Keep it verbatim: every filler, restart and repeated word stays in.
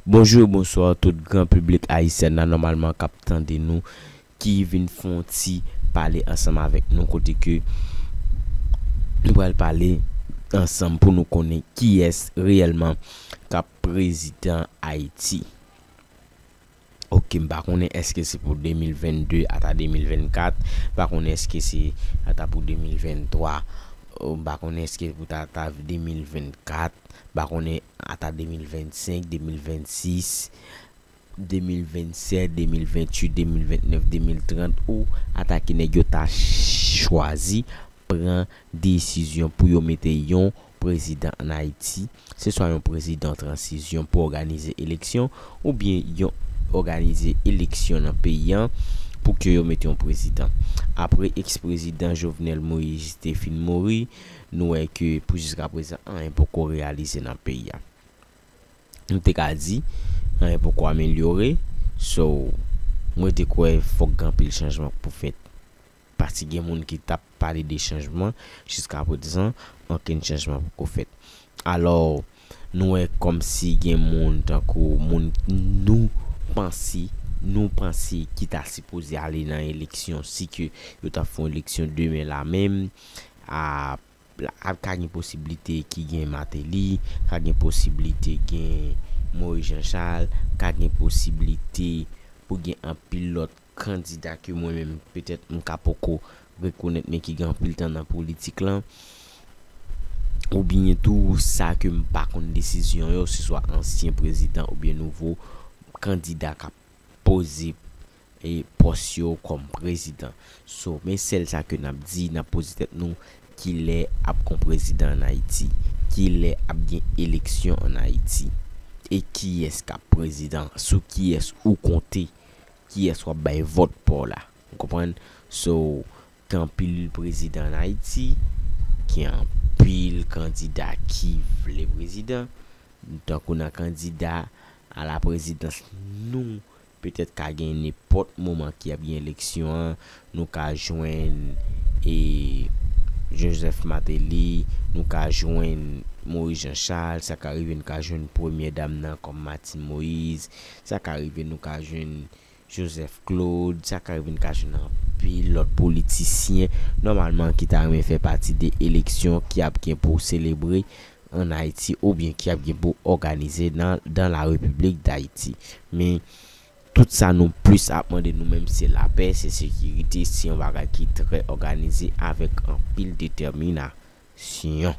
Bonjou e bonswa tout gran piblik ayisyen la nòmalman k ap tande nou, ki vin fè yon ti pale ansanm avèk nou, kote ke nou pral pale ansanm pou nou konnen kiyès reyèlman k ap prezidan Ayiti. Ok, m pa konnen èske se pou de mil vennde ata de mil vennkat, m pa konnen èske se ata pou de mil venntwa, m pa konnen èske pou ta ata de mil vennkat, m pa konnen ata de mil vennsenk, de mil vennsis, de mil vennsèt, de mil venntuit, de mil vennèf, de mil trant, ou ata ke nèg yo ta chwazi pran desizyon pou yo mete yon prezidan ann Ayiti, se swa yon prezidan transizyon pou òganize eleksyon, oubyen yon òganize eleksyon nan peyi an pou ke yo mete yon prezidan. Apre eks-prezidan Jovenel Moïse te fin mouri, nou wè ke pou jiskaprezan, anyen poko reyalize nan peyi a. M te ka di, anyen poko amelyore, so, mwen te kwè fòk gen anpil chanjman pou fèt. Paske gen moun ki t ap pale de chanjman, jiskaprezan, okenn chanjman poko fèt. Alò, nou wè kòmsi gen moun tankou moun nou panse, nou panse ki ta sipoze ale nan eleksyon, si ke yo t ap fè yon eleksyon demen la menm, a, a, ka gen posiblite ki gen Martelly, ka gen posiblite gen Moïse Jean Charles, ka gen posiblite pou gen anpil lòt kandida ke mwen menm, petèt, m ka poko rekonèt, men ki gen anpil tan nan politik lan. Oubyen tou, sa ke m pa konn desizyon yo, se swa ansyen prezidan oubyen nouvo kandida k ap poze, e, pòs yo kòm prezidan. So, men sèl sa ke n ap di, n ap poze tèt nou, kilè ap gon prezidan ann Ayiti? Kilè ap gen eleksyon ann Ayiti? E kiyès k ap prezidan? Sou kiyès ou konte? Kiyès w ap bay vòt pa w la? Ou konprann? So, gen anpil prezidan ann Ayiti, gen anpil kandida ki vle prezidan. Tankou nan kandida a la prezidans, nou petèt ka gen nenpòt moman ki ap gen eleksyon an, nou ka jwenn, e, Joseph Martelly, nou ka jwenn Moïse Jean Charles, sa ka rive nou ka jwenn premyè dam nan kòm Martine Moïse, sa ka rive nou ka jwenn Joseph Claude, sa ka rive n ka jwenn anpil lòt politisyen, nòmalman ki ta renmen fè pati de eleksyon ki ap gen pou selebre ann Ayiti oubyen ki ap gen pou òganize nan, dans la République d'Haïti. Men, tout sa nou plis ap mande nou menm se lapè, se sekirite, se yon bagay ki trè òganize avèk anpil detèminasyon.